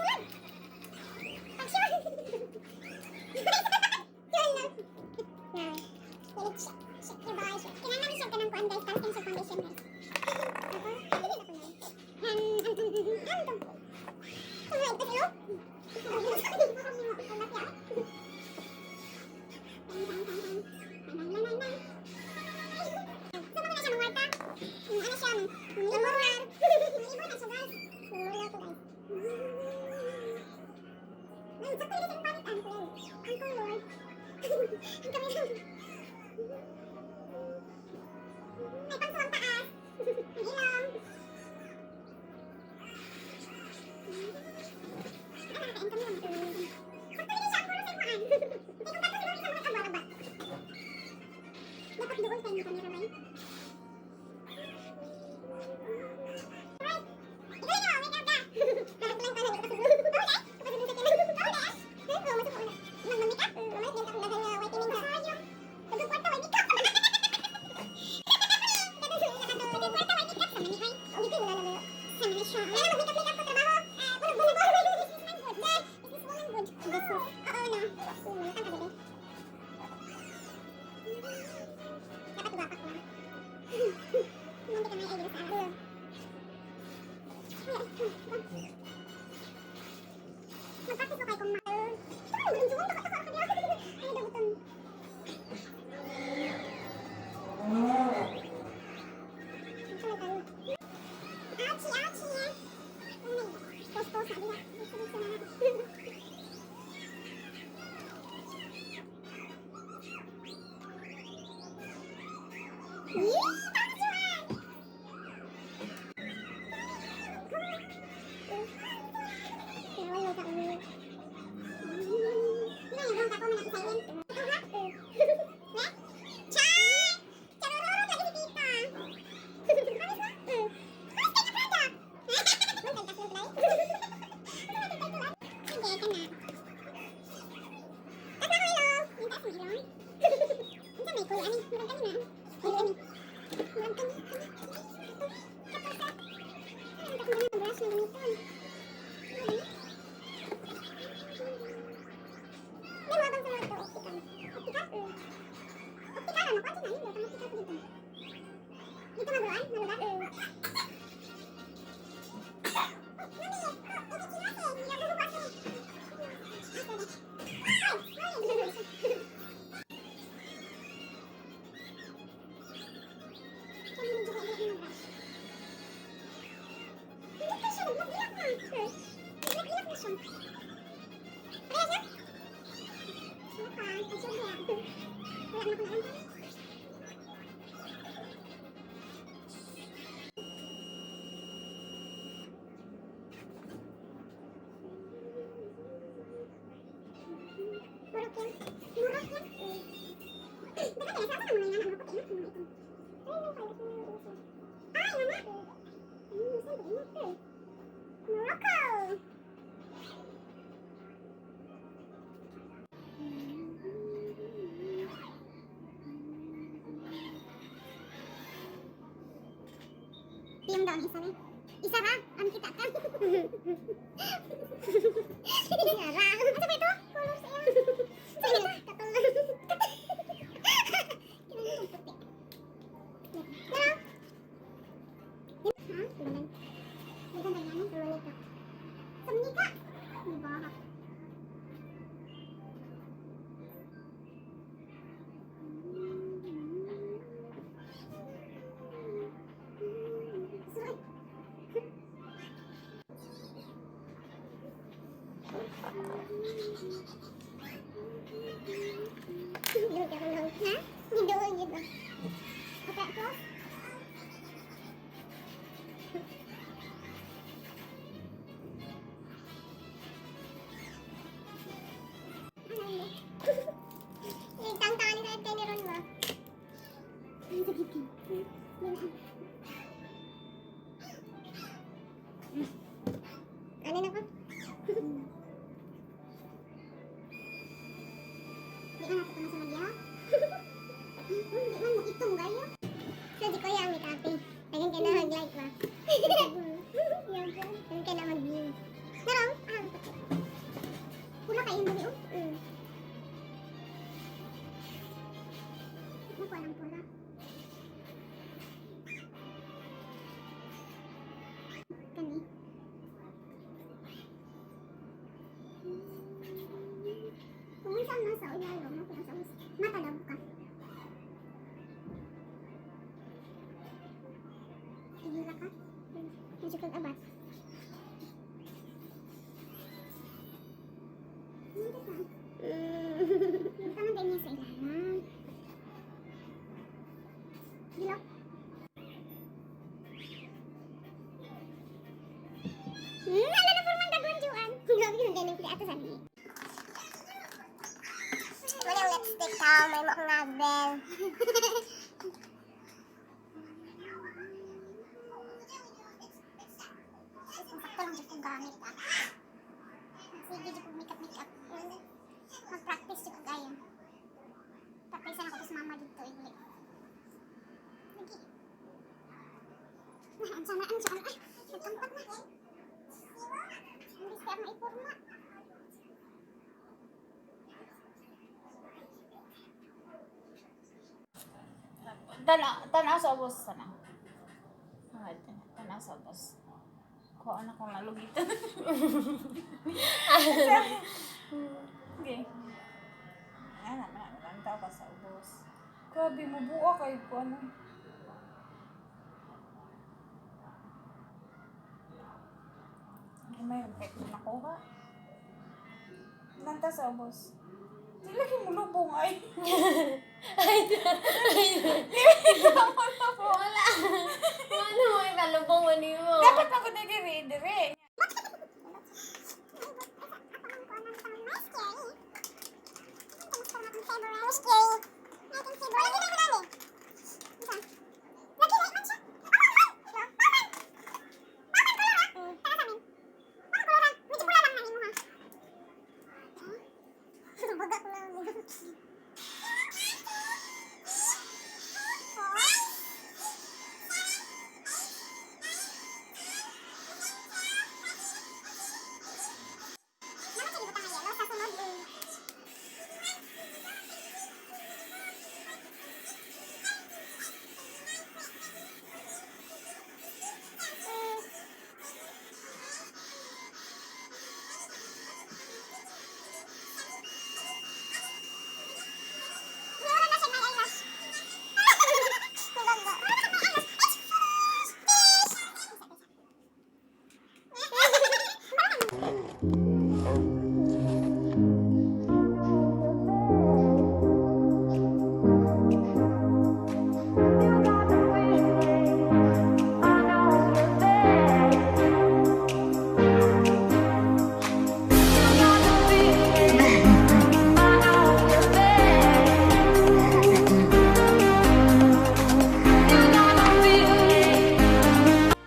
Sulod. Action. Yun lang. Na, dili check. Check your bye, check. Kinahanglan siya kanang kuan, guys, para sa foundation, guys. Ako, dili na ko na. Han, han, han, han, han, han. Sumay, tas ilo. Sa mga na siya mangwarta. Ano siya, mang libor. Mang libor na siya, guys. Mang ko, guys. Ay, sakto yun ang panit ang kulay. Ang color. Ang kamera. May pangsuwang taas. Ang ilong. Ano nakakain kami lang. Sakto yun siya ang color sa imuan. Kay kung kato siguro sa mga abwa-abwa. Dapat doon sa inyong camera ba? Alright. Ikaw na, wake up ka. Parang lang tanan, ikaw sa blue. Oh, eh? Kapag sa blue sa kanan. Oh, eh? Oh, masuk ko na. Mag-make up? Mamalik din ka kung daghang whitening ka. Sayang. Daghang kwarta, way makeup. Daghang kwarta, way makeup. Sa mani, ay. Oh, ito, wala na ba? Sa mani siya. Kaya mag-makeup, makeup ko trabaho. Ah, bulag, bulag, bulag. Business man good. Dahil, business woman good. Business. Oo, no. Malutang ka, bebe. Dapat guwapa ko. Hindi ka may idea sa akin. Ay, ay, ay. Mag-practice ko kay kung ma... Ay, ang suwang baka ka Ay, dagutan. Ito na tayo. Ouchie, ouchie! Ano na yun? Post-post na diha. Dito na na. Yee! Tama siya! Nawala ka ulo. Hindi, yung ako man ang isayin. Ikaw ha? Ne? Char! Charururot lagi si tita. Promise mo? Promise kay na product. Mun kay kasulod lay. Ano ba ito? Sige, ka na. Tas na ko ilong. Yung taas ng ilong. Unsa may kulay ani? Murag kani na. Murag kani. Murag kani. Kani. Kato. Kato sa. Ano ang akong brush na gamiton? Ano gani? May mga bang sa mga ito, optical. Optical? Optical ano? Kwanto na yun? Ang optical ko dito. Dito mabuan? Malugar? Oh, mami! Oh, ito kinase! Nilabubo ko ako. Ah, pwede. Ay! Ay! Kaya medyo kaya yung brush. Hindi pa siya. Nagbilak na. Nagbilak na siya. Pareha siya? Ano pa? Pag-sure kaya. Wala na akong alam. Murok yan. Murok yan. Baka kaya sa ako na mga yan. Ang puti na. Mga ito. Ay, mama! Saan ba yun? Morocco! Piyong daw ang isa eh. Isa ra? Ang kita ka? Isa ra? Ano ba ito? Color sa iyo. Sa iyo. Katol lang. Kinahanglan kong puti. Pero, ha? Balay. Dagan tayo namin. Roleta. Sumnika! Diba? Sorry. Duol ka kung ha? Giduol yun ba? Okay, close? Ano yun? Tang-tangan sa teneron ba? Ang sakit ka. Ano na ko? Di ka nato sa lagya? Di man mo itong gayo. So di ko yang may kape. Dagan ka na mag-like ba? Dagan ka na mag-view. Narong? Ah, Tangan din niya sa ilalim. Gilok. Ala na forman dagon juan. Grabe yun din ang ato sa ni. Walang lipstick tao, may mukhang nabel. Sakto lang dyan kong gamit ah. Sige, dyan kong makeup makeup. Mag-practice dyan kong gaya. Practice na ako sa mama dito eh. Lagi. Nah, ang sana, ang sana. Ay, nagkampat na. Hindi siya maipurma. Tanaw sa ubos sana. Ah, tanaw sa ubos. Kuha na kong lalugitan. Okay. Ano naman, lantaw ka sa ubos. Grabe, mabuo kayo ko ano. Ano may effect na nakuha? Lanta sa ubos. Di lagi mo lubong ay. Ay, Wala. Wala. Ano mo ikalubong mo nimo? Dapat ako na dire, dire.